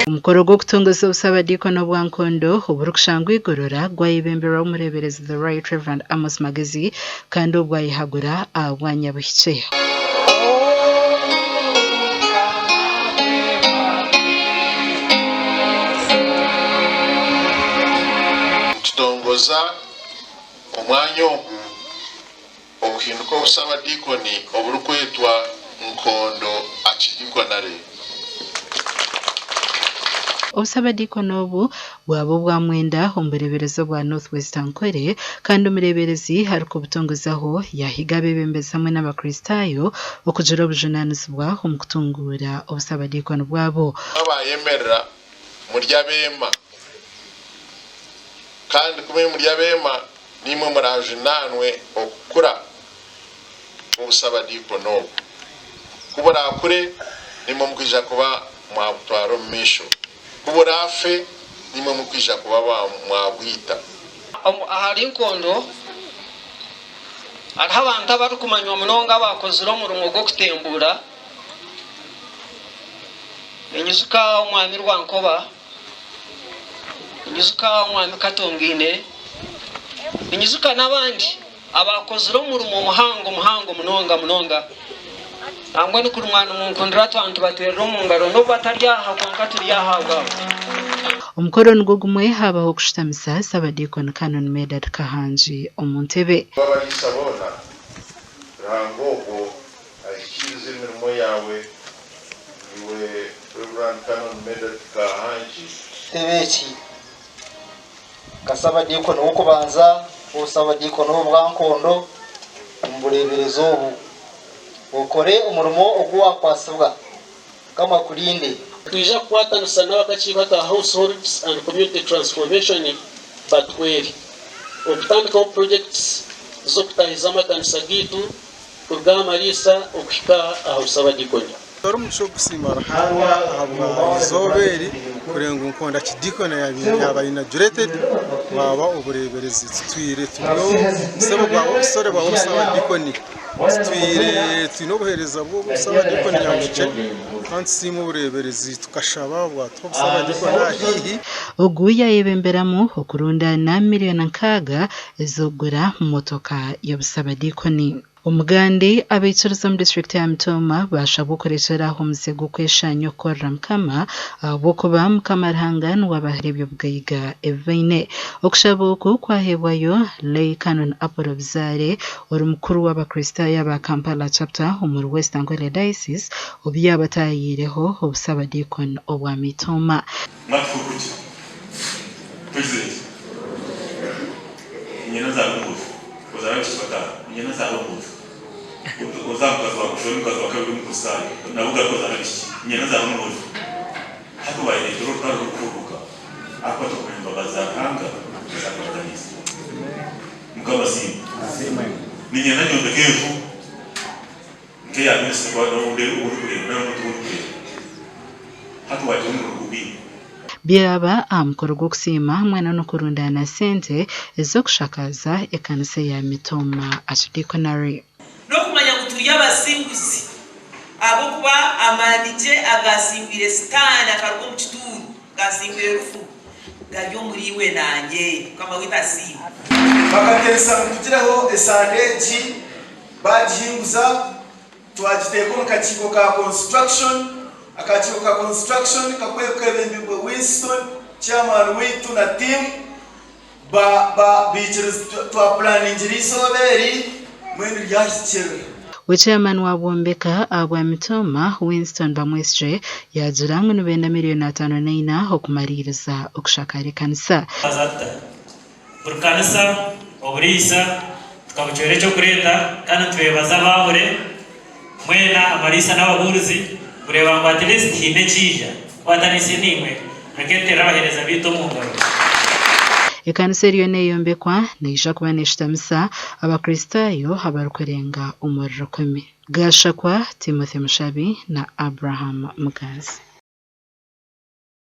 Omukoro gw'okutongoza obusabadiikoni obwa Nkondo oburikushangwa Igorora gwayebemberwa Omureeberezi The Right Rev Amos Magezi kandi obu bwayehagura aha bwanya buhikye. Nitutongoza omwanya ogu okuhinduka obusabadiikoni oburikwetwa Nkondo Archidiaconary. Obusabadiikoni obu bwaba obwa mwenda omu bureeberezi obwa North West Ankole kandi omureeberezi arikubutongozaho yaahiga abeebembezi hamwe n'Abakristaayo okugira obujunaanizibwa omu kutunguura obusabadiikoni bwabo. Abayemerera muri abeema, kandi ku muri abeema, naimwe muraajunaanwe okukura kw'obusabadiikoni obu. Ku buraakure, naimwe mukwija kuba mwabutwara omu maisho. Ku buraafe, naimwe mukwija kuba mwabwita. Ahari Nkondo hariho abantu abarikumanywa munonga abaakozire omurimo gw'okutembuura. Ninyijuka Omwami Rwankoba, ninyijuka Omwami Katongaine, ninyijuka n'abandi abaakozire omurimo muhango muhango munonga munonga. Nangwa ni kuri mwanimunkundira twaba nitubateerera omu ngaro n'obu batari aha kwonka turi aha ahabwabo. Omukoro nigwo gumwe haabaho okushutamisa Ssabadiikoni Canon Medard Kahangi omu ntebe. Abariisa boona, Ruhanga ogwo ahikiirize emirimo yaawe, iwe Rev. Canon Medard Kahangi. Ekitebe eki nka Ssabadiikoni w'okubanza w'obusabadiikoni obwa Nkondo omu bureeberezi obu, okore omurimo ogu waakwatsibwa. Mukama akurinde. Nitwija kukwatanisa n'abakakiiko aka Households and Community Transformation batuhwere okutandikaho projects z'okutahiza amakanisa gaitu kuruga aha mariisa okuhika aha busabadiikoni. Ori omugisha ogw'okusiima Ruhanga ahabwa izooba eri kureeba ngu Nkondo Archdeaconry yaaba inaugurated bwaba obureeberezi. Tutwire turi obusore bwaba obusabadiikoni. Tutwire twine obuheereza bw'obusabadiikoni Nyamukye kandi tusiima obureeberezi tukashaba bwatuha obusabadiikoni aha haihi. Ogu yayebemberamu okurundaana miriyoni nkaaga ez'okugura motoka y'obusabadiikoni. Omugandi, abaikiriza omu disiturikiti ya Mitooma baashabwa okurekyera aho omuze gw'okweshaanya okukorera Mukama ahabw'okuba Mukama Ruhanga niwe abahire eby'obugaiga ebi baine. Okushaba oku kwaheebwayo Lay Canon Apollo Bizaare ori mukuru w'Abakristaayo aba Kampala Chapter omuri West Ankole Diocese obu yaaba ataayiireho obusabadiikoni obwa Mitooma. Mwatukurukuki President niinyenda nzaare omwojo ozaara abaishiki bataano niinyenda nzaare omwojo oza aha mukazi wa bushwa omukazi wa kabiri omukristaayo nabwo ogaruke ozaare abaishiki niinyenda nzaare omwojo hati obayereetera orutaro rurikuhururuka ahakuba tokumanya embabazi za Ruhanga ezakuraganiise. Mukama asiimwe. Niinyenda nyombeke enju Nk'eya minisita ou orikureeba nari omuntu ou orikureeba hati waagira omurimo gugwire. Byaba aha mukoro gw'okusiima hamwe n'okurundaana sente ez'okushakaaza ekanisa eya Mitooma Archdeaconry. N'okumanya ngu turi abasinguzi, ahabw'okuba amaani gye agaasingwire Sitaane akaruga omu kituuro, agaasingwire rufu, gari omuriiwe naanye. Mukama waitu asiimwe. Bakateesa ngu tugireho esande egi Baagihinguza, twagiteeka omu kakiiko ka construction. Akakiiko ka construction kakwebembirwe Winston, chairman waitu na team. Ba, ba, baikiriza, twa pulaningira eizooba eri, mbwenu ryahikirira. We chairman wa Bwombeka ahabwa Mitooma, Winston Bamwesigye yaagira ngu nibenda miriyoni 54 okumariiriza okushakaara ekanisa. Twaza tuta? Buri kanisa oburiisa tukabucwera eky'okureeta kandi nitwebaza abaahore mwena amariisa n'ababuurizi kureeba ngu at least haine ekiija. Kwataniise naimwe reka nteere abaheereza baitu omu ngaro. Ekanisa eriyo neeyombekwa neija kuba neeshutamisa Abakristaayo abarikurenga omuri rukumi. Gashakwa Timothy Mushabi na Abraham Muganzi.